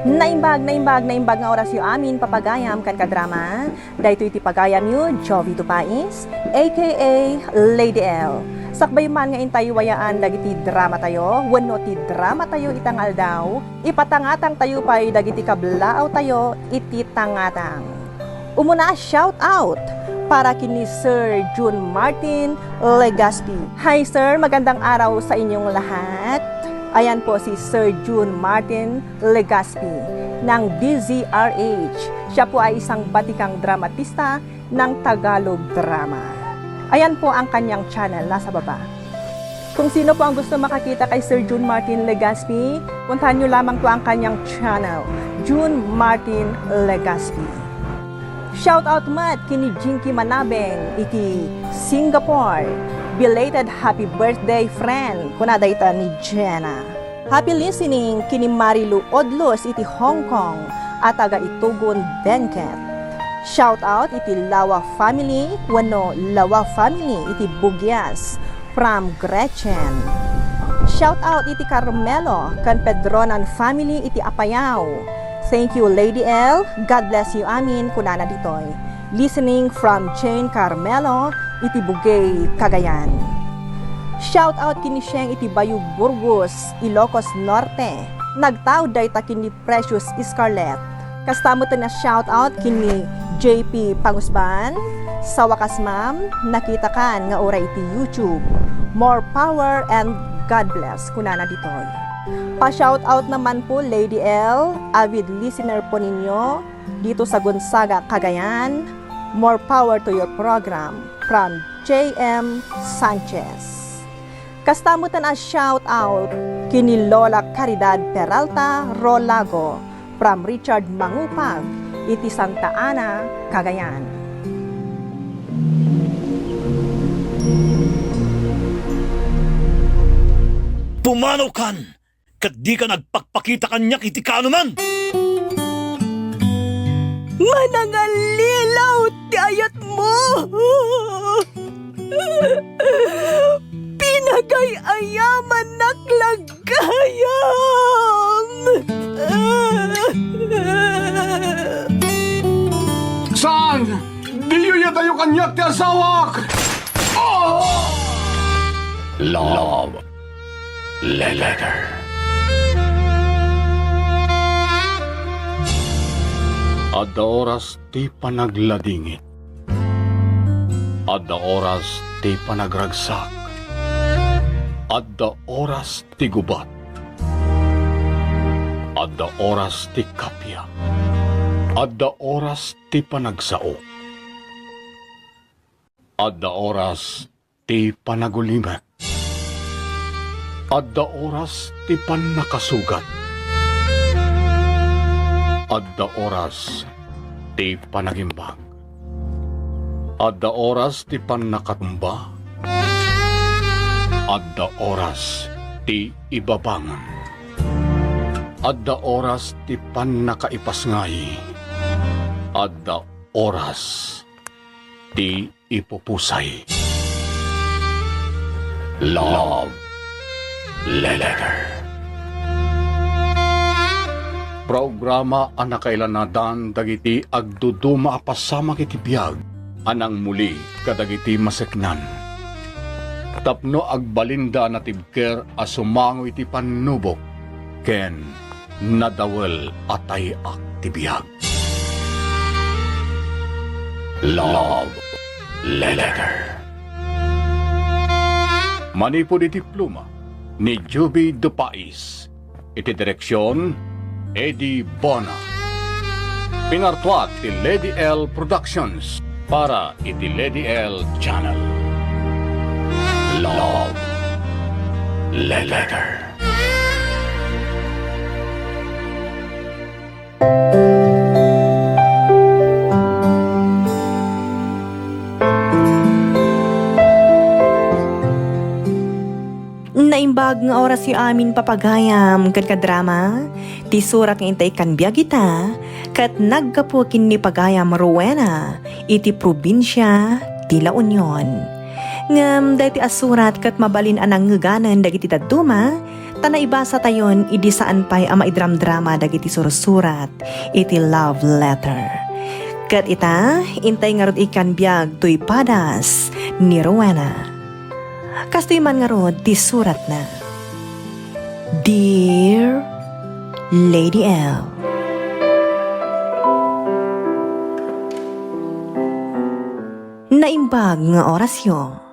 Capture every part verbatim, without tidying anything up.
Naimbag, naimbag, naimbag nga orasyo amin, papagayam ken kadrama. Daytoy ti pagayamyo, Jovie Dupais, A K A Lady L. Sakbay man nga intay wayaan dagiti dramatayo wenno ti dramatayo ita nga aldaw, ipatangatangtayo pay dagiti kablaawtayo iti tangatang. Umuna a shout out para ken ni Sir Jun Martin Legaspi. Hi sir, magandang araw sa inyong lahat. Ayan po si Sir Jun Martin Legaspi ng D Z R H. Siya po ay isang batikang dramatista ng Tagalog drama. Ayan po ang kanyang channel, nasa baba. Kung sino po ang gusto makakita kay Sir Jun Martin Legaspi, puntahan nyo lamang po ang kanyang channel, Jun Martin Legaspi. Shout out met ken ni Jinky Manabeng iti Singapore. Belated happy birthday, friend, kuna dayta ni Jenna. Happy listening ken ni Marilu Odlos iti Hong Kong a taga Itugon, Benguet. Shout out iti Lawa family wenno Lawa family iti Buguias from Gretchen. Shout out iti Carmelo ken Pedronan family iti Apayao. Thank you, Lady L. God bless you amin, kunana ditoy. Listening from Jane Carmelo iti Bugey, Cagayan. Shout out ken ni Sheng iti Bayug, Burgos, Ilocos Norte. Nagtaud dayta ken ni Precious Scarlett. Kasta met a shout out ken ni J P Pangusban. Sa wakas, ma'am, nakitakan nga uray iti YouTube. More power and God bless, kunana ditoy. Pa-shout out naman po, Lady L, avid listener po ninyo dito sa Gonzaga, Cagayan. More power to your program. From J M Sanchez. Kasta met a shout out ken ni Lola Caridad Peralta Rolago from Richard Mangupag iti Santa Ana, Cagayan. Pumanaw kan, ket dika nagpakpakita kaniak iti kaanoman. Manangallilaw ti ayatmo. Pinagay-ayamannak la gayam. Saan? Diyo iyadayo kaniak ti asawak! Oh! Love Letter. Adda oras ti panagladingit. Adda oras ti panagragsak. Adda oras ti gubat. Adda oras ti kappia. Adda oras ti panagsao. Adda oras ti panagulimek. Adda oras ti pannakasugat. Adda oras ti panagimbag. Adda oras ti pannakatumba. Adda oras ti ibabangon. Adda oras ti pannakaipasngay. Adda oras ti ipupusay. Love Letter. Programa a nakailanadan dagiti agduduma a pasamak iti biag a nangmuli kadagiti maseknan, tapno agbalinda a natibker a sumango iti pannubok ken nadawel a tay-ak ti biag. Love Letter. Manipud iti pluma ni Juby Dupais, iti direksion, Eddie Bona. Pinartuat ti Lady L Productions para iti Lady L Channel. Love Letter. Naimbag nga orasyo amin, papagayam ken kadrama, ti surat nga intay kan biag ita, ket naggapu ken ni pagayam Rowena iti probinsia ti La Union. Ngem daytoy a surat ket mabalin a nangngeganen dagiti dadduma, ta naibasatayon idi saan pay a maidramdrama dagiti sursurat iti love letter. Ket ita, intay ngarud ikkan biag toy padas ni Rowena. Kastoy man ngarud ti suratna. Dear Lady L. Naimbag nga orasyo.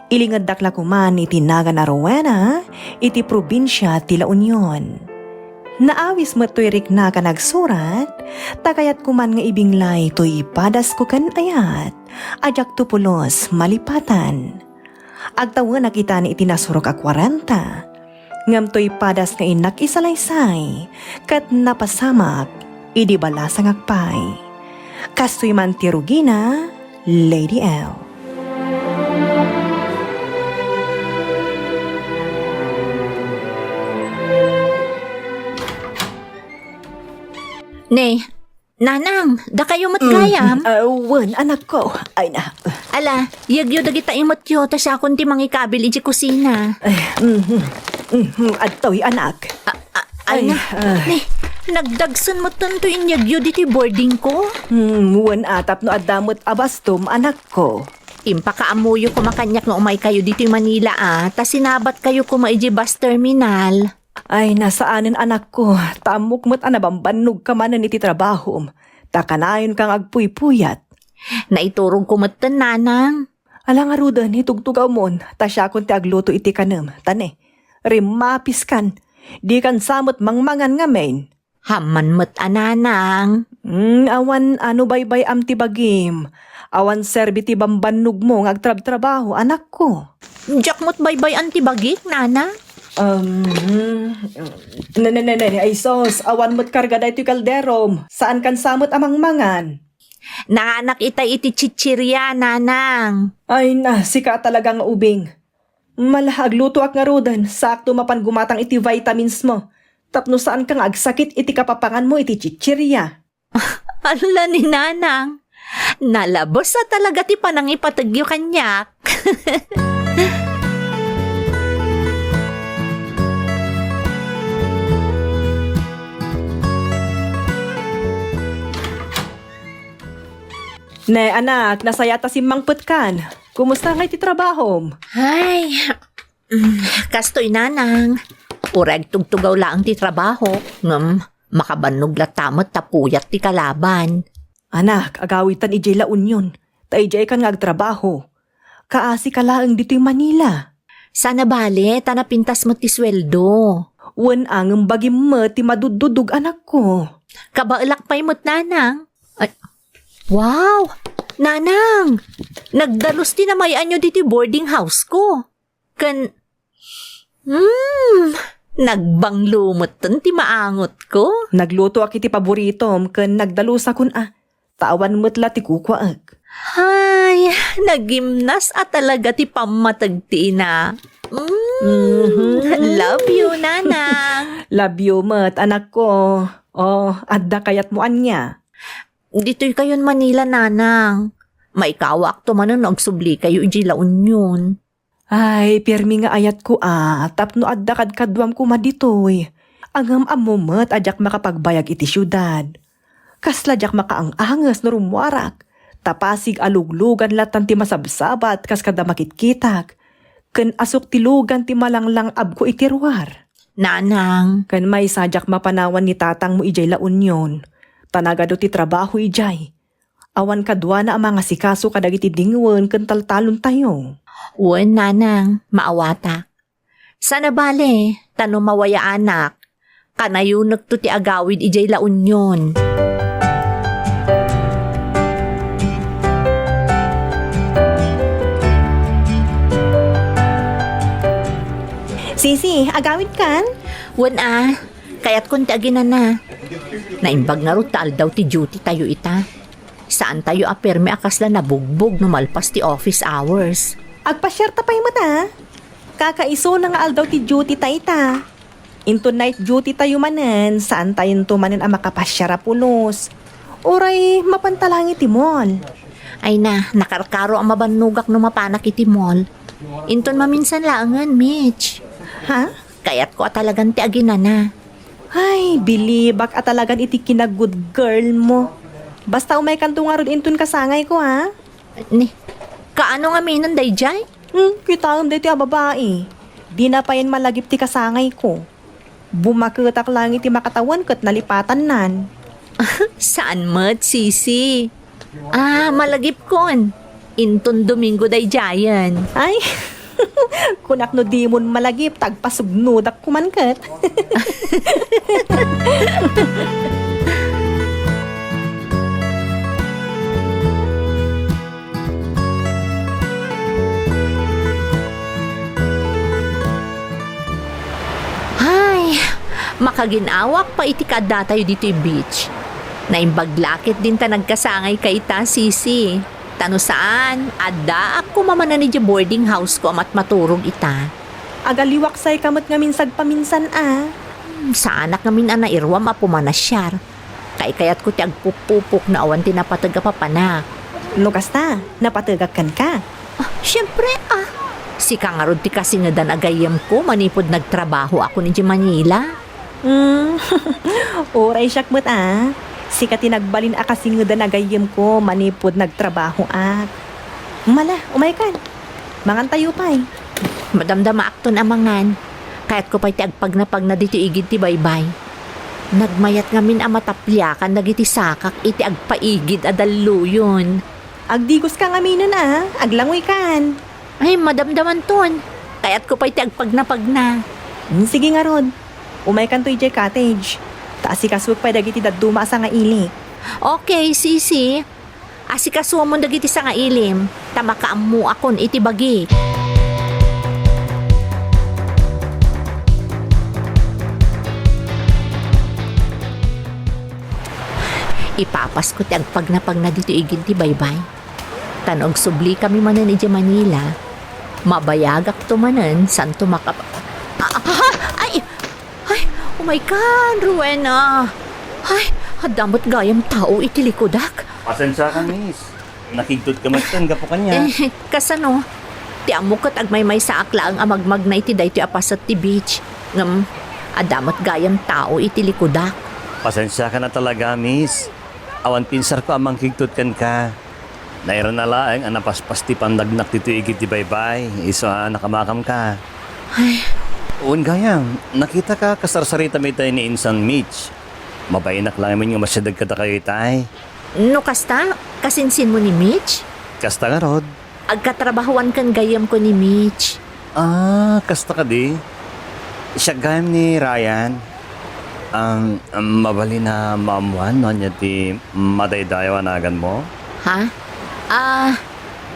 Ilingeddak la koman iti nagan a Rowena iti probinsia ti La Union. Naawis met toy riknak a nagsurat, ta kayat koman nga ibinglay toy padasko ken ayat a diakto pulos malipatan. Agtawenak itan iti nasurok a kuarenta, ngem toy padas nga innak isalaysay ket napasamak idi balasangak pay. Kastoy man ti rugina, Lady L. Ne, Nanang, dakayo met gayam? Mm, ah, wen, anakko. Ay na. Ala, yegyo dagita imetyo, ta siakon ti mangikabil iti kusina. Ay, mhm, mhm, adtoy, anak. Ah, ah, ay Ay, na. ah. Ne, nagdagsen metten to inyegyo ditoy boarding ko. Hmm, wen, a, tapno adda met a bastom, anakko. Impakaammoyo koma kaniak nga umaykayo ditoy Manila, a, ta sinabatkayo koma iti bus terminal. Ay, nasaanen, anakko, ta ammok met a nabambannogka manen iti trabahom, ta kanayonka nga agpuypuyat. Naiturogko metten, nanang. Ala ngaruden, itugtugawmon, ta siakon ti agluto iti kanem, ta ne, rimmapiskan, dikan sa met mangmangan ngamin. Amman met a, nanang. Mm, awan a no baybay-am ti bagim. Awan serbi ti bambannogmo nga agtrabtrabaho, anakko. Diak met baybay-an ti bagik, nanang. Um, ne, ne, ne, ne, ay sos, awan met karga daytoy kalderom. Saankan sa met a mangmangan. Nanganak itay iti chichirya, nanang. Ay na, sika talaga nga ubing. Mala, aglutoak ngaruden, saakto mapan gumatang iti vitamins mo. Tapno saanka nga agsakit iti kapapanganmo iti chichirya. Ala ni nanang, nalabes a talaga ti panangipategyo kaniak. Ne, anak, nasayaat a simmangpetkan. Kumusta ngay ti trabahom? Ay, mm, kastoy, nanang. Uray agtugtugaw laeng ti trabaho, ngem makabannog latta met ta puyat ti kalaban. Anak, agawidtan idiay La Union, ta idiaykan nga agtrabaho. Kaasika laeng ditoy Manila. Sana bale, ta napintas met ti sueldo. Wen a, ngem bagim met ti maduddudog, anakko. Kabaelak pay met, nanang. Ay, wow! Nanang! Nagdalus ti namay-anyo ditoy boarding house ko. Ken, hmm, nagbanglo metten ti maangotko. Naglutoak iti paboritom ken nagdalusakon a, ta awan met la ti kukuaek. Ay, nagimnas a talaga ti pammateg ti ina. Mm, mhm. Love you, nanang. Love you met, anakko. Oh, adda kayatmo ania? Ditoy kayon Manila, nanang. Maikawaakto manen no agsublikayo idiay La Union. Ay, pirmi nga ayatko a, tapno adda kadkaduam koma ditoy. Ngem ammo met a diak makapagbayag iti siudad. Kasla diak makaang-anges no rummuarak, ta pasig a luglugan lattan ti masabsabat kas kada makitkitak, ken asuk ti lugan ti malanglang-abko iti ruar. Nanang. Ken maysa diak mapanawan ni tatangmo idiay La Union, ta nagadu ti trabaho idiay. Awan kaduana a mangasikaso kadagiti dingwen ken taltalontayo. Wen, nanang, maawatak. Sana bale, ta no mawayaanak, kanayonekto ti agawid idiay La Union. Sisi, agawidkan? Wen a, kayatkon ti aginana. Naimbag ngarud ta aldaw ti duty tayo ita. Saantayo a pirmi a kasla nabugbog no malpas ti office hours. Agpasiarta pay met a. Kakaisuna nga aldaw ti duty ta ita. Inton night duty tayo manen, saantayonto manen a makapasiar a pulos. Uray mapanta laeng iti mall. Ay na, nakarkaro a mabannogak no mapanak iti mall. Inton maminsan laengen, Mitch. Ha? Kayatko a talagan ti aginana. Ay, bilibak a talagan iti kinagood girl mo. Basta umaykanto ngarud inton kasangayko, ha? Ni, kaano ngamin daydiay? Hmm, kitaem daytoy a babai. Dina payen malagip ti kasangayko. Bumaketak laeng iti makatawan ket nalipatannan. Saan met, Sisi? Ah, malagipkon. Inton Domingo daydiayen. Ay, kunak no dimon malagip, ta agpasugnodak kuman ket. Ay, makagin-awak pay iti kaaddatayo ditoy beach. Naimbag la ketdin ta nagkasangayka ita, Sisi. Ta no saan, addaak koma manen idiay boarding house ko a matmaturog ita. Agaliwaksayka met ngamin sagpaminsan a. Hmm, saanak ngamin a nairuam a pumanasiar. Kaykayatko ti agpuppupok no awan ti napateg a papanak. No kasta, napategak kenka? Ah, siempre, ah. Sika ngarud ti kasingedan a gayyemko manipud nagtrabahoakon idiay Manila. Hmm, uray siak met, ah. Sika ti nagbalin a kasingedan a gayyemko manipud nagtrabahoak. Mala, umaykan. Mangantayo pay. Madamdamaakton a mangan. Kayatko pay ti agpagnapagna ditoy igid ti baybay. Nagmayat ngamin a matapliakan dagiti sakak iti agpaigid a dalluyon. Agdigoska ngaminen a, aglanguykan. Ay, madamdamanton. Kayatko pay ti agpagnapagna. Hmm, sige ngarud. Umaykanto idiay cottage. Ta asikasuek pay dagiti dadduma a sangailik. Okay, Sisi. Asikasuamon dagiti sangailim, ta makaammoakon iti bagi. Ipapasko ti agpagnapagna ditoy igid ti baybay. Ta no agsublikami manen idiay Manila, mabayagakto manen, santo makap-, ah, ah, ay! Ay, oh my God, Rowena! Ay, adda met gayam tao iti likudak. Pasensiakan, miss. Nakigtodka met ken gapu kaniak. Eh, kasano? Ti ammok ket agmaymaysaak laeng a magmagna iti daytoy a paset ti beach. Ngem, adda met gayam tao iti likudak. Pasensiakan a talaga, miss. Awan pinsarko a mangkigtot kenka. Nairana laeng a napaspas ti pannagnak ditoy igid ti baybay, isu a nakamakamka. Ay. Wen gayam, nakitaka kasarsarita met itay ni insan Mitch. Mabainak laeng met nga masiadeg kadakayo itay. No kasta, kasinsinmo ni Mitch? Kasta ngarud. Agkatrabahoan ken gayyemko ni Mitch. Ah, kasta kadi? Siak gayam ni Ryan. Am, am, mabalin a maammuan no ania ti madaydayaw a naganmo? Ha? Ah,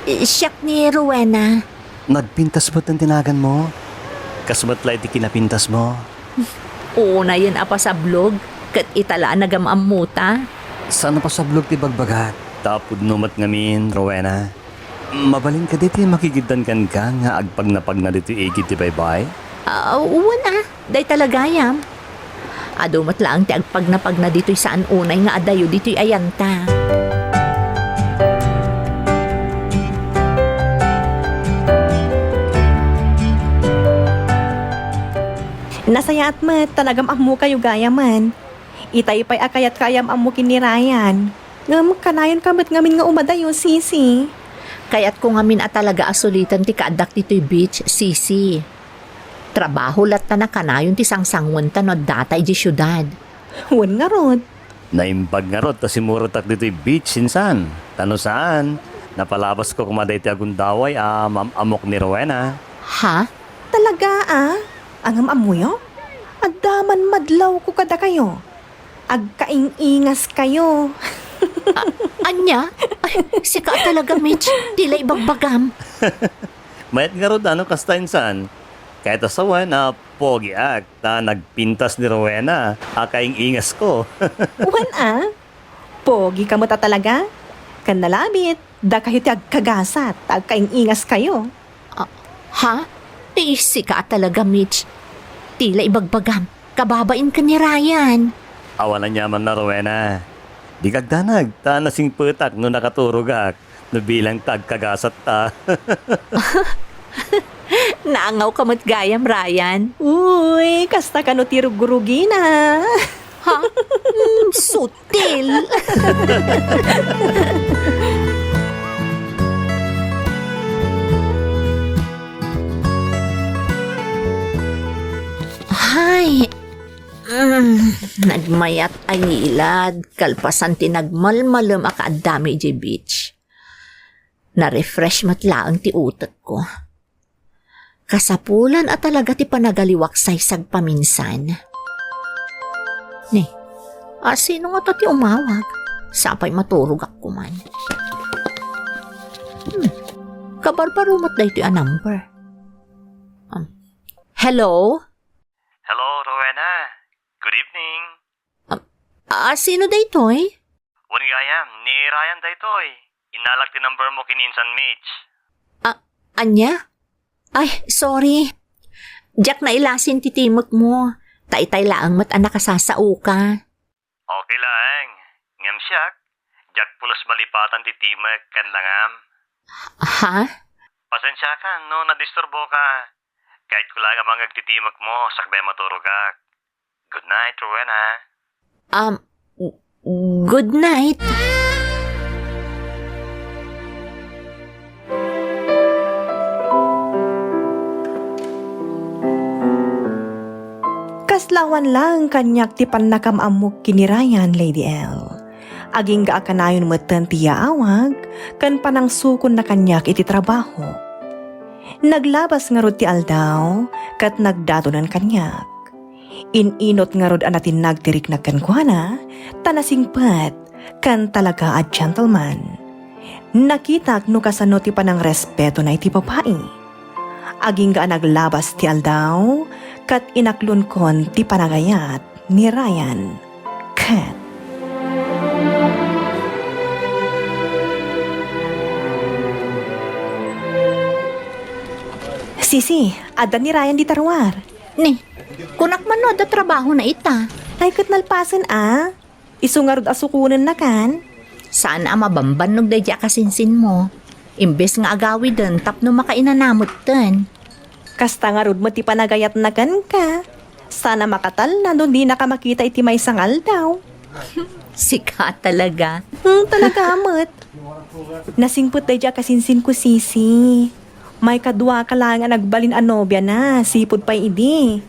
siak ni Rowena. Nagpintas met ti naganmo? Kas met la iti kinapintasmo? Unayen a pasablog, ket ita la a nagam-ammota. Saan a pasablog ti bagbagak? Ta pudno met ngamin, Rowena. Mabalin kadi ti makigiddan kenka nga agpagnapagna ditoy igid ti baybay? Ah, wen a, dayta la gayam. Adu met laeng ti agpagnapagna ditoy saan unay nga adayo ditoy ayanta. Nasayaat met ta nagam-ammokayo gayamen. Itay pay a kayatka a yam-ammo ken ni Ryan. Ngem kanayonka met ngamin nga umadayo, Sisi. Kayatko ngamin a talaga a suliten ti kaaddak ditoy beach, Sisi. Trabaho latta a kanayon ti sangsanguenta no addata idiay siudad. Wen ngarud. Naimbag ngarud ta simmuretak ditoy beach, insan. Ta no saan, napalabasko koma daytoy a gundaway a maam-ammok ni Rowena. Ha? Talaga, a? Ngem ammoyo? Adda man madlawko kadakayo. Agkaing-ingaskayo. A-, ania? Ay, sika a talaga, Mitch. Ti la ibagbagam. Mayat ngarud a no kasta, insan. Kayat a sawen a pogiak ta nagpintas ni Rowena a kaing-ingasko. Wen a? Pogika met a talaga? Ken nalabit, dakayo ti agkagasat ta agkaing-ingaskayo. Ah, ha? Eh, sika a talaga, Mitch. Ti la ibagbagam. Kababain ken ni Ryan. Awan aniamanna, Rowena. Dika agdanag ta nasingpetak no nakaturogak, no bilang ta agkagasatta. Naangawka met gayam, Ryan. Uy, kasta kano ti rugrugina. Ha? Mm, sutil. Hay, mm, nagmayat a yilad, kalpasan ti nagmalmalem a kaaddami idiay beach. Na-refresh met laeng ti utekko. Kasapulan a talaga ti panagaliwak saysagpaminsan. Ni, a, sino ngata ti umawag? Sapay maturogak koman. Hmm, kabarbaro met daytoy a number. Um, hello? Hello, Rowena. Good evening. Ah, sino daytoy? Wen gayam, ni Ryan daytoy. Innalak ti number mo ken ni insan Mitch. Ah, ania? Ay, sorry. Diak nailasin ti timek mo. Ta itay laeng met a nakasasaoka. Okay laeng. Ngem siak, diak pulos malipatan ti timek ken langam. Ha? Pasensiakan no nadisturboka. Kayatko laeng a mangngeg ti timek mo sakbay maturogak. Good night, Rowena. Um, good night. Kasla awan laeng kaniak ti pannakam-ammok ken ni Ryan, Lady L. Agingga a kanayon metten ti yaawag ken panangsukonna kaniak iti trabaho. Naglabas ngarud ti aldaw ket nagdatonen kaniak. In-inot ngarud a natinnag ti riknag kenkuana, ta nasingpet ken talaga a gentleman. Nakitak no kasano ti panangrespeto na iti babai. Agingga a naglabas ti aldaw, ket inaklonkon ti panagayat ni Ryan. Ket Sisi, adda ni Ryan dita ruar. Ni, kunak man no adda trabaho na ita. Ay, ket nalpasen a. Isu ngarud a sukonennakan. Saan a mabambannog daydi a kasinsin mo. Imbes nga agawiden tapno makainanametten. Kasta ngarud met ti panagayatna kenka. Saan a makatalna no dinaka makita iti maysa nga aldaw. Sika talaga. Hmm, talaga met. Nasingpet daydi a kasinsinko, Sisi. Maikadua ka laeng a nagbalin a nobiana, sipud pay idi.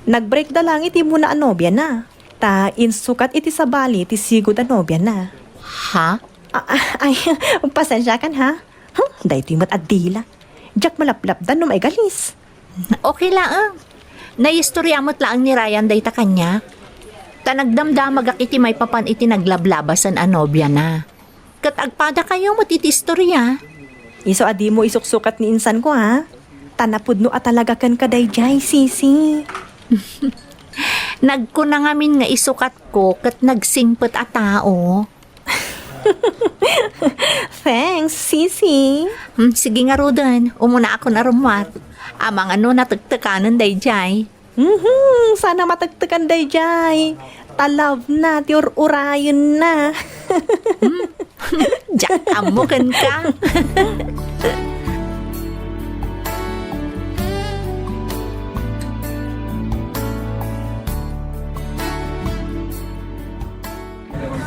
Nag-break da laeng iti umuna a nobiana. Ta insukat iti sabali ti sigud a nobiana. Ha? Ah, ah, ay, pasensiakan ha? Huh, daytoy met a dila. Diak malaplapdan no maigalis. Okay laeng. Naistorya met laeng ni Ryan dayta kaniak. Ta nagdamdamagak iti maipapan iti naglablabasen a nobiana. Ket agpadakayo met iti istorya. Isu a dimo isuksukat ni insanko, ha? Ta napudno a talaga kenka daydiay, Sisi. Nagkuna ngamin nga isukatko ket nagsingpet a tao. Thanks, Sisi. Hmm, sige ngaruden, umunaakon a rummuar. Amangan no natektekanen daydiay. Mhm, saan a matektekan daydiay. Ta love na ti ur-urayenna. Hmm? Diak ammo kenka.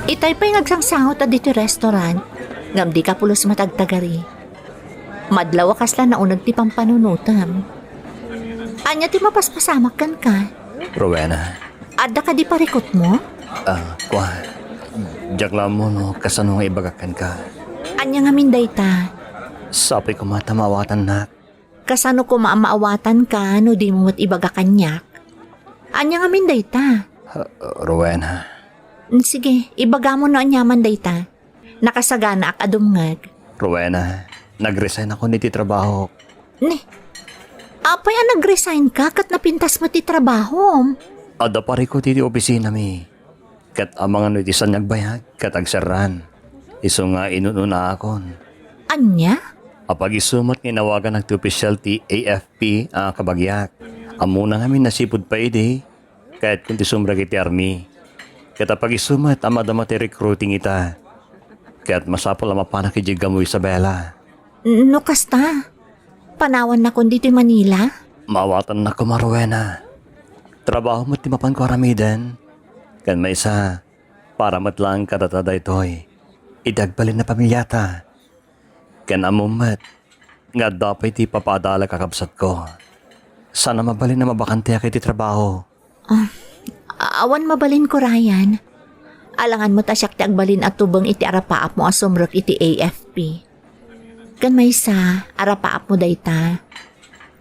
Itay pay nga agsangsangot a ditoy restaurant, ngem dika pulos matagtagari. Madlaw a kasla nauneg ti pampanunotem. Ania ti mapaspasamak kenka? Rowena. Adda kadi parikutmo? Ah, kuan. Diak la ammo no kasano nga ibagak kenka. Ania ngamin dayta? Sapay koma ta maawatannak. Kasano koma a maawatanka no dimo met ibaga kaniak? Ania ngamin dayta? Ah, Rowena. Mm, sige, ibagamo no aniaman dayta. Nakasaganaak a dumngeg. Rowena, nag-resign ako iti trabahok. Ni, apay a nag-resign ka ket napintas met ti trabahom? Adda parikut iti opisinami. Ket amangan no iti saan nga agbayag, ket agserran. Isu nga inun-unaakon. Ania? Apag-isu met nga inawaganak ti opisyal ti A F P a kabagiak. Ammona ngamin a sipud pay idi, kayatko ti sumrek iti army. Ket apag-isu met a madama ti recruiting ita. Ket masapul a mapanak idiay Gamo, Isabela. No kasta, Panawannakon ditoy Manila? Maawatannak koma, Rowena. Trabaho met ti mapanko aramiden. Ken maysa, para met laeng kadata daytoy. Idi agbalin a pamiliata. Ken ammom met nga adda pay ti ipapaadalak a kabsatko. Saan a mabalin a mabakanteak iti trabaho. Ah, awan mabalinko, Ryan. Alangan met a siak ti agbalin a tubeng iti arapaapmo a sumrek iti A F P. Ken maysa, arapaapmo dayta.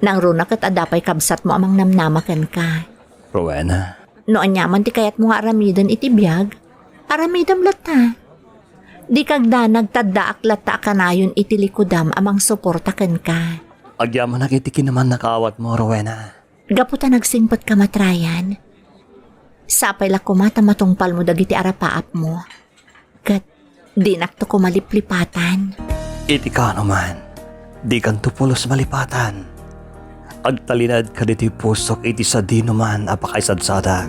Nangruna ket adda pay kabsatmo a mangnamnama kenka. Rowena. No aniaman ti kayatmo nga aramiden iti biag, aramidem latta. Dika agdanag ta addaak latta a kanayon iti likudam a mangsuporta kenka. Agyamanak iti kinamannakaawatmo, Rowena. Gapu ta nagsingpetka met, Ryan, sapay la koma ta matungpalmo dagiti arapaapmo. Ket dinakto koma liplipatan. Iti kaano man, dikanto pulos malipatan. Agtalinaedka ditoy pusok iti sadinoman a pakaisadsadak.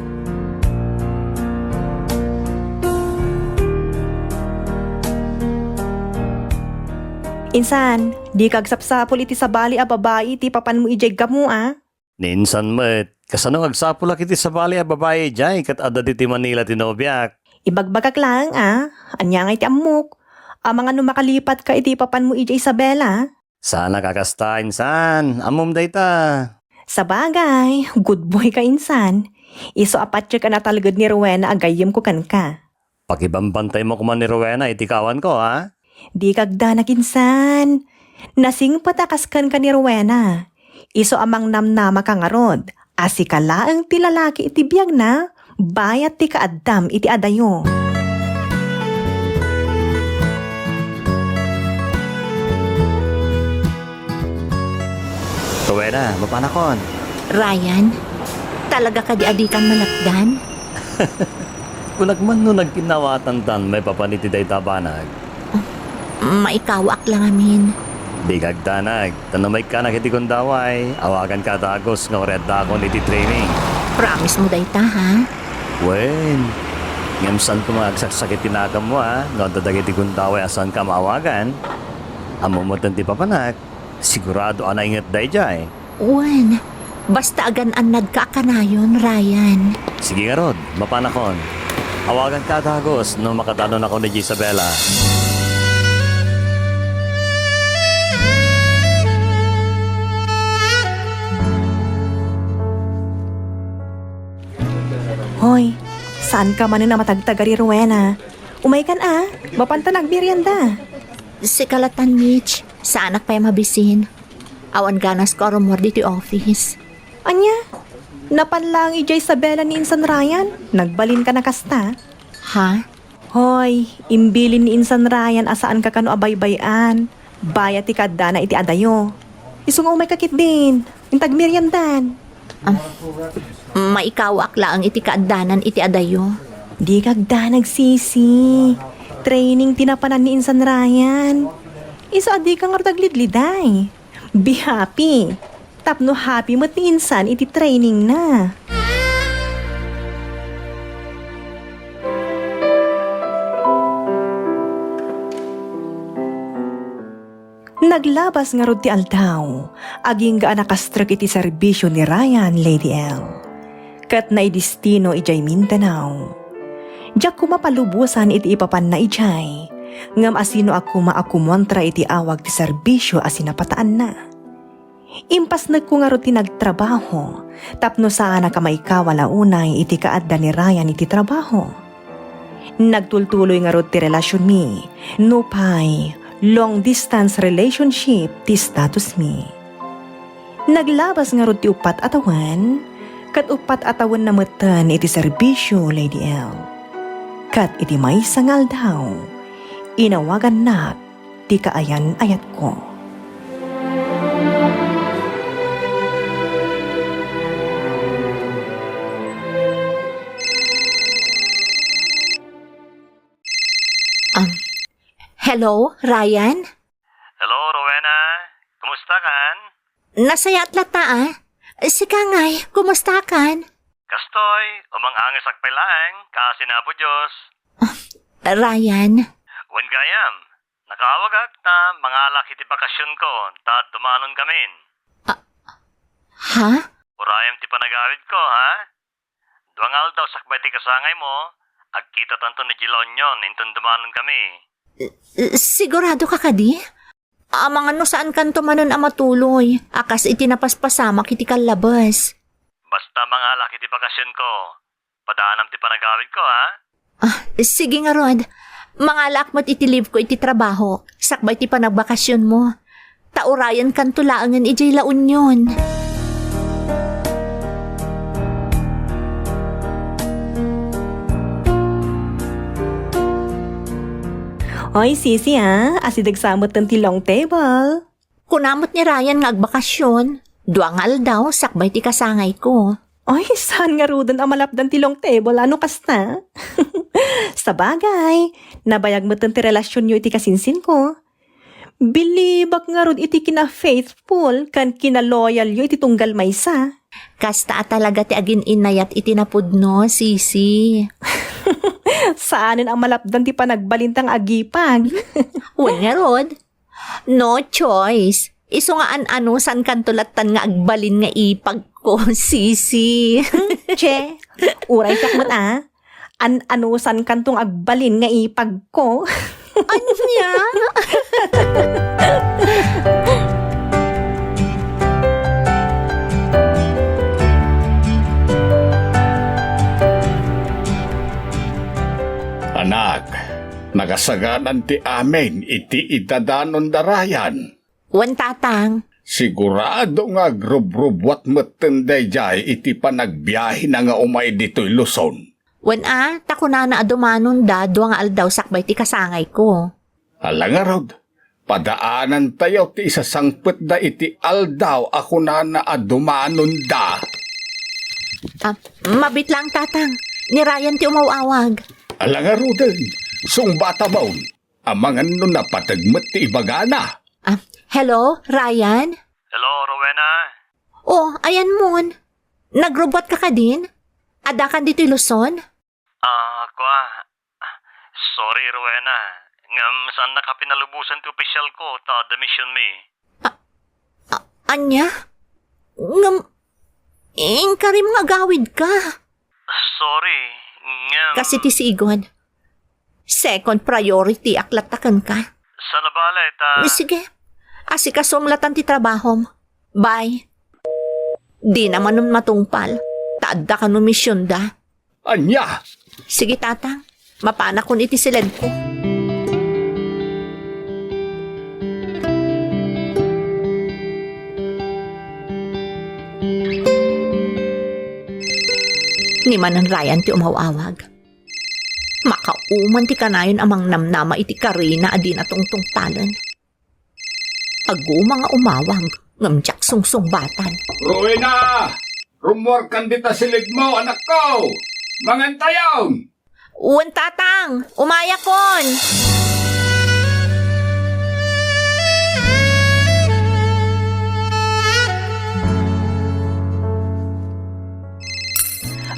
Insan, dika agsapsapul iti sabali a babai iti ipapanmo idiay gamu, a? Ni insan met, kasano nga agsapulak iti sabali a babai idiay ket adda ditoy Manila ti nobiak? Ibagbagak laeng a, ania ngay ti ammok? Amangan no makalipatka iti ipapanmo idiay Isabela? Saanak a kasta, insan. Ammom dayta. Sabagay, good boy ka, insan. Isu a patiek a natalged ni Rowena a gayyemko kenka. Pakibambantaymo koma ni Rowena iti kaawanko, a? Dika agdanag, insan. Nasingpet a kas kenka ni Rowena. Isu a mangnamnamaka ngarud a sika laeng ti lalaki iti biagna, bayat ti kaaddam iti adayo. Rowena, mapanakon. Ryan, talaga kadi a dikan malakdan? Kunak man no nagkinnawatantan maipapan iti dayta a banag. Maikawaak la ngamin. Dika agdanag, ta no maikkanak iti gundaway, awaganka a dagus nga uray addaakon iti training. Promise mo dayta, ha? Wen, ngem saan koma nga agsaksakit ti naganmo, ha? No adda dagiti gundaway a saanka a maawagan, ammom met ti ipapanak, sigurado a nainget daydiay. Wen, basta agan-annadka a kanayon, Ryan. Sige ngarud, mapanakon. Awaganka a dagus no makadanonakon idiay Isabela. Hoy, saanka manen a matagtagari, Rowena? Umaykan a, mapanta nagmerienda. Sika latan, Mitch. Saanak pay a mabisin. Awan ganasko a rummuar ditoy office. Ania? Napan laeng idiay Isabela ni insan Ryan? Nagbalinka na kasta? Ha? Hoy, imbilin ni insan Ryan a saanka kano a baybay-an. Bayat ti kaaddana iti adayo. Isu nga umayka ketdin. Inta agmeriendan. Ah, maikawaak laeng iti kaaddanan iti adayo. Dika agdanag, sisi. Training ti napanan ni insan Ryan. Isu a dika ngarud aglidliday. Be happy. Tapno happy met ni insan iti trainingna. Naglabas ngarud ti aldaw, agingga a nakastrek iti serbisio ni Ryan, Lady L. Ket naidistino idiay Mindanao. Diak koma palubosan iti ipapanna idiay, ngem asino a koma a kumontra iti awag ti serbisio a sinapataanna. Impasnekko ngarud ti nagtrabaho tapno saanak a maikawa la unay iti kaadda ni Ryan iti trabaho. Nagtultuloy ngarud ti relasionmi, nupay long distance relationship ti statusmi. Naglabas ngarud ti uppat a tawen, ket uppat a tawenna metten iti serbisio, Lady L. Ket iti maysa nga aldaw, inawagannak ti kaayan-ayatko. Um, hello, Ryan? Hello, Rowena. Kumusta kan? Nasayaat latta, a. Sika ngay, kumusta kan? Kastoy, umang-angesak pay laeng, kaasi ni Apo Dios. Ah, Ryan. Wen gayam, Awagak ta mangalak iti bakasionko, ta dumanon kamin. Ah, ha? Urayem ti panagawidko, ha? Dua nga aldaw sakbay ti kasangaymo, agkitatanto ni Jay La Union inton dumanon kami. Eh, sigurado ka kadi? Amangan no saan kanto manen a matuloy, a kas iti napaspasamak iti kallabes. Basta mangalak iti bakasionko, padaanam ti panagawidko, ha? Ah, sige ngarud. Mangalak met iti leave ko iti trabaho, sakbay ti panagbakasionmo. Ta urayen kanto laengen idiay La Union. Oy, sisi, ah, asideg sa metten ti long table. Kuna met ni Ryan nga agbakasion. Dua nga aldaw sakbay ti kasangayko. Oy, saan ngaruden a malapdan ti long table, ano kasta? Sabagay, nabayag metten ti relasionyo iti kasinsinko. Bilibak ngarud iti kina-faithful ken kina-loyalyo iti tunggal maysa. Kasta a talaga ti agin-inayat iti napudno, sisi. Saanen a malapdan ti panagbalinta nga agipag. Wen ngarud, no choice. Isu nga an-anusan kanto lattan nga agbalin nga ipagko, sisi. Che, uray siak met a. An-anusan kanto nga agbalin nga ipagko. Ania? Anak, nakasaganan ti amin iti idadanon da Ryan. Wen, Tatang. Sigurado nga agrubrubbuat metten daydiay iti panagbiahena nga umay ditoy Luzon. Wen a, ta kunana a dumanonda dua nga aldaw sakbay ti kasangayko. Ala ngarud, padaanantayo ti isasangpetda iti aldaw a kunana a dumanonda. Ah, mabit lang, Tatang. Ni Ryan ti umaw-awag. Ala ngaruden, sungbatamon. Amangan no napateg met ti ibagana. Ah, hello, Ryan? Hello, Rowena. Oh, ayanmon. Nagrubbuat ka kadin? Addakan ditoy Luzon? Ah, kua. Sorry, Rowena. Ngem saannak a pinalubosan ti opisyalko ta adda misionmi. Ah, ah, ania? Ngem, inkarim nga agawidka. Sorry, ngem Kas iti sigud. Second priority ak latta kenka. Saan a bale ta Sige, asikasom latan ti trabahom. Bye. Dina manen matungpal, ta adda kano misionda. Ania? Sige, Tatang. Mapanakon iti siledko. Ni manen Ryan ti umaw-awag. Makauman ti kanayon a mangnamnama iti karina a dina tungtungpalen. Aguma nga umawag, ngem diak sungsungbatan. Rowena! Rummuarkan dita siledmo, anakko! Mangantayon! Wen, Tatang! Umayakon!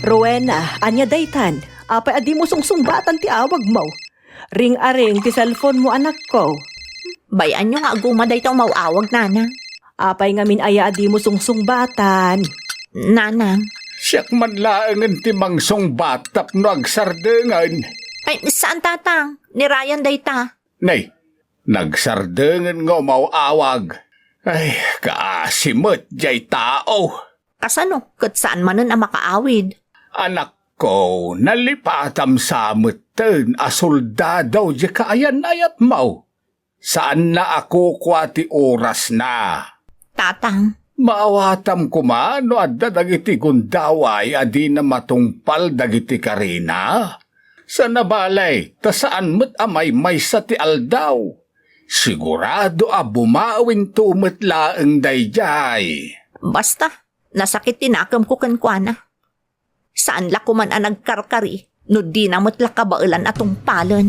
Rowena, ania daytan? Apay a dimo sungsungbatan ti awagmo? Ring-aring ti cellphone-mo, anakko. Bay-anyo nga aguma dayta umaw-awag, Nanang. Apay ngamin aya a dimo sungsungbatan? Nanang. Siak man laengen ti mangsungbat tapno agsardengen. Ay, saan, Tatang? Ni Ryan dayta. Nay, nagsardengen nga umaw-awag. Ay, kaasi met jay tao. Kasano? Ket saan manen a makaawid. Anakko, nalipatam sa metten a soldado di kaayan-ayatmo. Saanna a kukua ti orasna. Tatang. Maawatam koma no adda dagiti gundaway a dina matungpal dagiti karina. Saan a bale, ta saan met a maymaysa ti aldaw. Sigurado a bumawinto met laeng daydiay. Basta, nasakit ti nakemko kenkuana. Saan la koman a nagkarkari no dina met la kabaelan a tungpalen.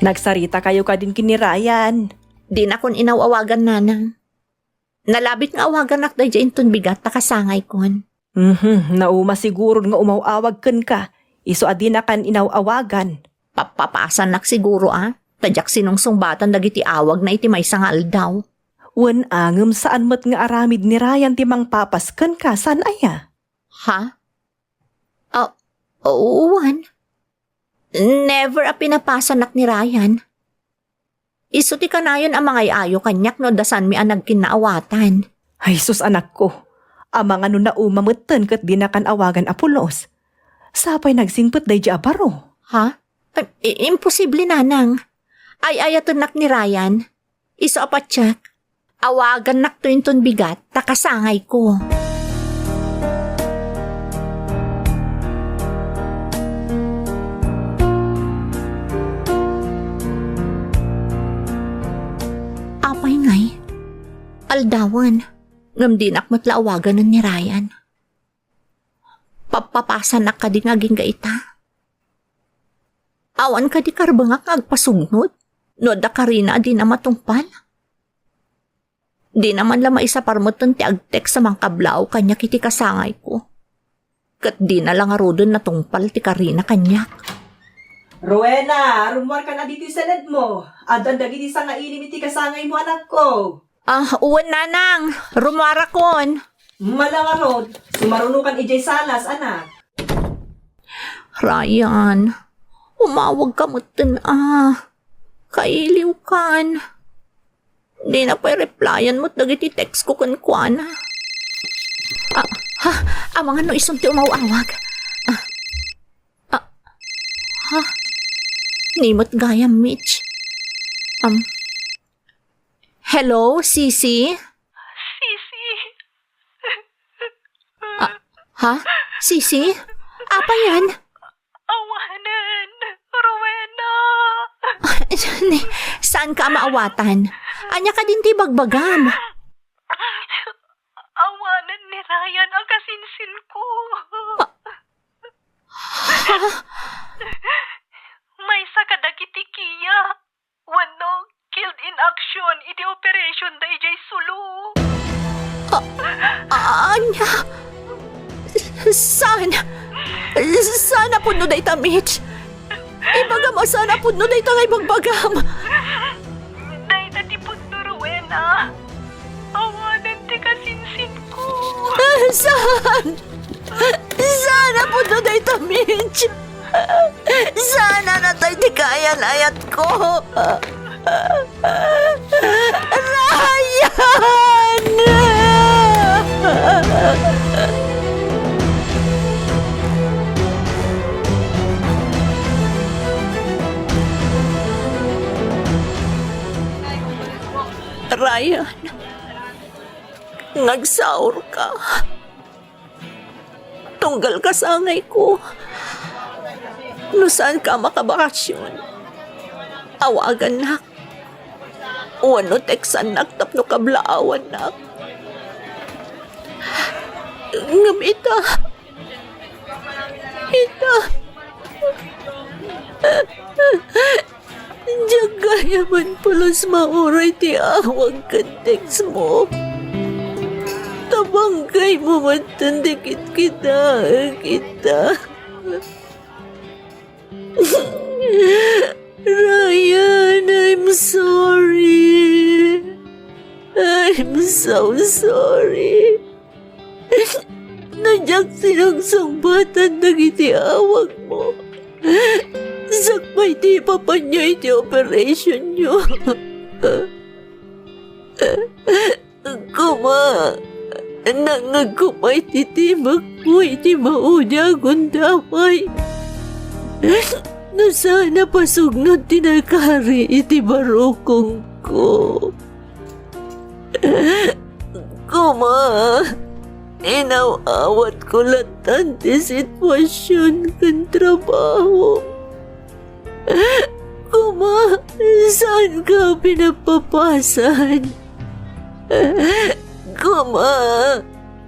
Nagsaritakayo kadin ken ni Ryan? Dinakon inaw-awagan, Nanang. Nalabit nga awaganak daydiay inton bigat ta kasangaykon. Mhm, nauma siguron nga umaw-awag kenka, isu a dinakan inaw-awagan. Papapasanak siguro a, ta diak sinungsungbatan dagiti awagna iti maysa nga aldaw. Wen a, ngem saan met nga aramid ni Ryan ti mangpapas kenka, saan aya? Ha? Ah, wen. Never a pinapasanak ni Ryan. Isu ti kanayon a mangay-ayo kaniak no adda saanmi a nagkinnaawatan. Ay, sus, anakko. Amangan no nauma metten ket dinakan awagan a pulos. Sapay nagsingpet daydi a baro. Ha? Ay, i-, imposible, nanang. Ay-ayatennak ni Ryan. Isu a patiek. Awagannakto inton bigat, ta kasangayko. Apay ngay, aldawen, ngem dinak met la awaganen ni Ryan. Papapasanak kadi nga agingga ita? Awan kadi karbengak nga agpasugnod no adda karina a dina matungpal? Dina man la maisapar metten ti agtext a mangkablaaw kaniak iti kasangayko. Ket dina la ngaruden natungpal ti karina kaniak. Rowena, rummuarkan a ditoy senedmo. Addan dagiti sangailim iti kasangaymo, anakko. Ah, wen, nanang. Rummuarakon. Mala ngarud, sumarunokan idiay salas, anak. Ryan, umawagka metten a. Kailiwkan. Dina pay replyan met dagiti text ko kenkuana. Ah, ha? Amangan no isun ti umaw-awag. Ah, ah, ha? Ni met gayam, Mitch. Um, hello, Sisi? Sisi. Ah, ha? Sisi? Apay yan? Awanen, Rowena. Ah, ni, saan ka maawatan? Ania kadin ti bagbagam? Awanen ni Ryan a kasinsinko. Ha? Maysa kadagiti kiya wenno killed in action iti operation daydiay Sulu. A-, ania? Saan? Saan a pudno dayta, Mitch? Ibagam a saan a pudno dayta nga ibagbagam. Dayta ti pudno, Rowena. Awanen ti kasinsinko. Saan? Saan a pudno dayta, Mitch? Saan a natay ti kaayat-ayatko? Ryan! Ryan, nagsaurka. Tunggal kasangayko. No saanka a makabakasyon, awagannak. Wenno teksannak tapno kablaawannak. Ngem ita, ita, diak gayam a pulos mauray ti awag ken text mo. Ta panggaymo metten ti kitkitaek ita. Ryan, I'm sorry. I'm so sorry. No diak sinungsungbatan dagiti awagmo, sakbay ti ipapanyo iti operationyo. Koma, nangngegko pay ti timekmo iti maudi a gundaway. No saan a pasugnod ti nakari iti barukongko. Koma, inaw-awatko lattan ti situasion ken trabaho. Koma, saanka pinapapasan? Koma,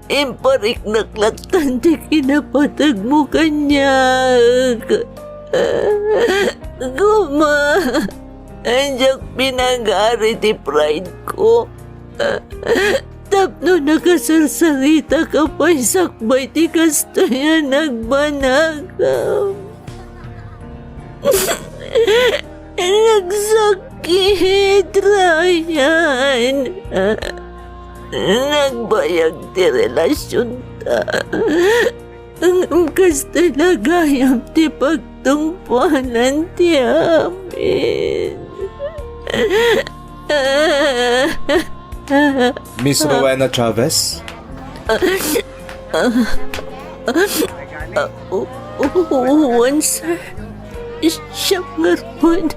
impariknak lattan ti kinapategmo kaniak. Koma, diak pinagari ti pride ko. Tapno nakasarsarita ka pay sakbay ti kastoy a nagbanagam. Nagsakit, Ryan. Nagbayag ti relasionta. Ngem kastoy la gayam ti pagtungpalan ti amin. Miss Rowena Chavez? Ah, ah, ah, o-, o-, wen, sir. Siak ngarud.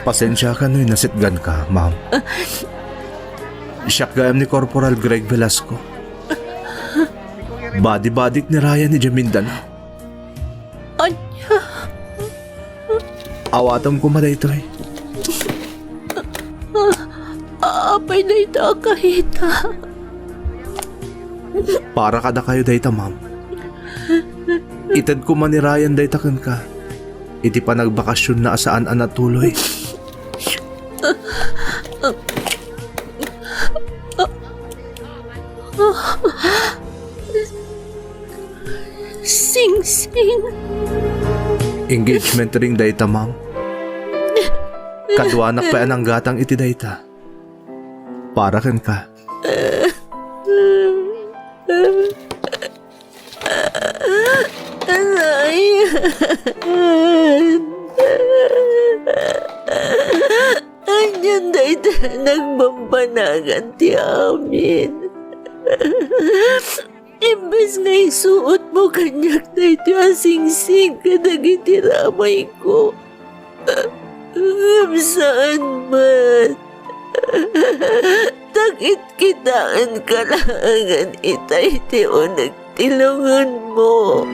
Pasensiakan no inasitganka, ma'am. Siak gayam ni Corporal Greg Velasco. Badi-badik ni Ryan idiay Mindanao. Ania? Awatem koma daytoy. Apay dayta a kareta? Para kadakayo dayta, ma'am. Ited koma ni Ryan dayta kenka iti panagbakasionna a saan a natuloy. Singsing. Engagement ring dayta, ma'am. Kaduanak pay a nanggatang iti dayta. Para kenka. Aray. Anian dayta nagbambanagan ti amin. Imbes nga isuotmo kaniak daytoy a singsing kadagiti ramayko. Ngem saan met. Takitkitaenka laengen itay ti uneg ti lungonmo.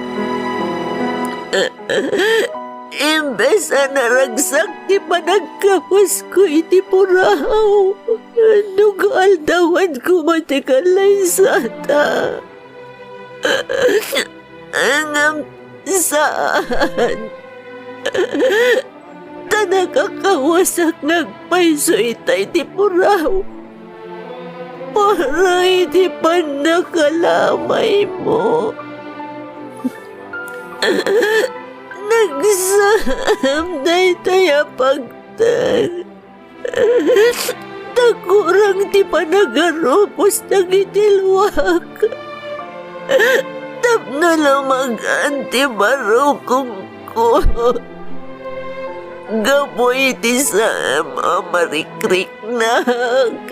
Imbes a naragsak ti panagkapusko iti puraw, no kaaldawan koma ti kallaysata. Ngem saan. Ta nakakawasak nga agpayso itay ti puraw. Para iti pannakalamaymo. Nagsam daytoy a pagteng. Ta kurang ti panagarupos dagiti luak. Tapno lumagan ti barukongko. Gapu iti saem a marikriknak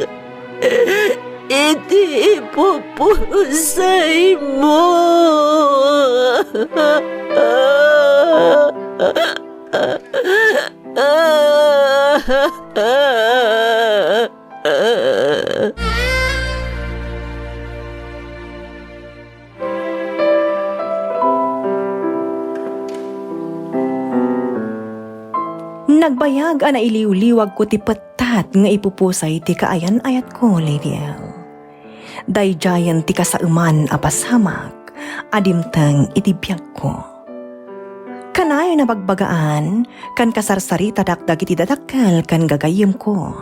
iti ipupusaymo. Nagbayag a nailiwliwagko ti pettat nga ipupusay ti kaayan-ayatko, Lady L. Daydiayen ti kasaeman a pasamak a dimteng iti biagko. Kanayon a bagbagaan, ken kasarsaritadak dagiti dadakkel ken gagayyemko,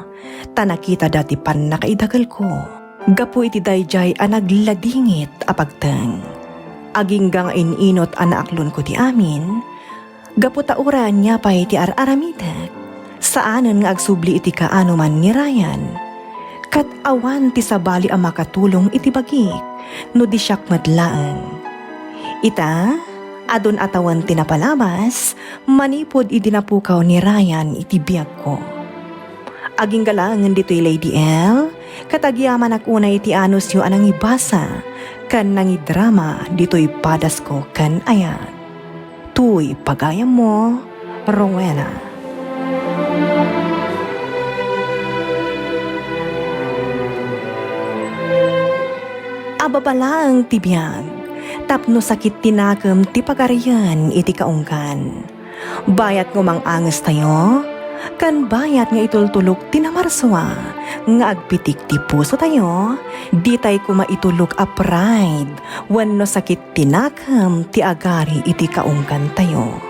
ta nakitada ti pannakaidakelko gapu iti daydiay a nagladingit a pagteng. Agingga nga in-inut a naaklonko ti amin, gapu ta uray ania pay ti ar-aramidek, saanen nga agsubli iti kaanoman ni Ryan. Ket awan ti sabali a makatulong iti bagik no di siak met laeng. Ita, adun a tawen ti napalabas manipud idi napukaw ni Ryan iti biagko. Agingga laengen ditoy, Lady L, ket agyamanak unay iti anusyo a nangibasa ken nangidrama ditoy padasko ken ayat. Toy pagayammo, Rowena. Ababa laeng ti biag, tapno sakit ti nakem ti pagarian iti kaunggan. Bayat nga umang-angestayo, ken bayat nga itultulok ti namarsua nga agpitik ti pusotayo, ditay koma itulok a pride wenno sakit ti nakem ti agari iti kaunggantayo.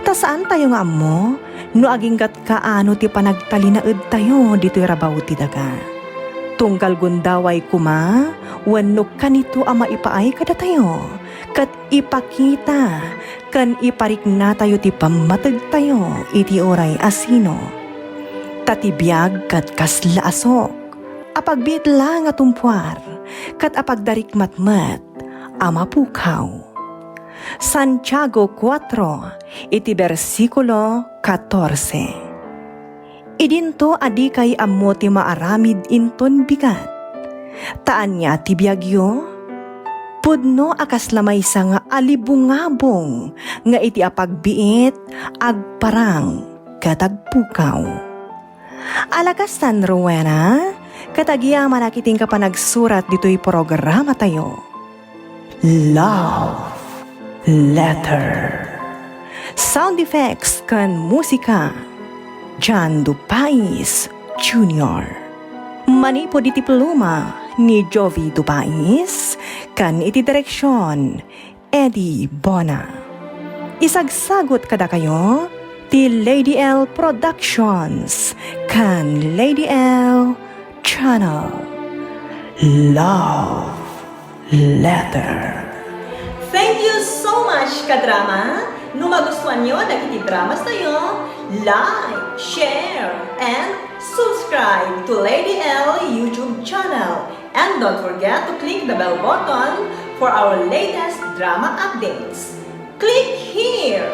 Ta saantayo nga ammo no aginggat kaano ti panagtalinaedtayo ditoy rabaw ti daga. Tunggal gundaway koma wenno kanito a maipaay kadatayo ket ipakita ken ipariknatayo ti pammategtayo iti uray a sino. Ta ti biag ket kasla a sok, a pagbiit laeng a tumpuar, ket a pagdarikmat met a mapukaw. Santiago kuatro, iti bersikulo katorse. Idinto a dikay ammo ti maaramid inton bigat. Ta ania ti biagyo? Pudno a kasla maysa nga alibungabong nga iti apagbiit, agparang, ket agpukaw. Ala kas San Rowena, ket agyamanak iti inka panagsurat ditoy programatayo. Love Letter. Sound effects ken musika, John Dupais Junior. Manipud iti pluma ni Jovi Dupais ken iti direksion, Eddie Bona. Isagsagut kadakayo ti Lady L Productions ken Lady L Channel. Love Letter. Thank you so much, kadrama! No magustuanyo dagiti dramas tayo, like, share, and subscribe to Lady L YouTube channel. And don't forget to click the bell button for our latest drama updates. Click here!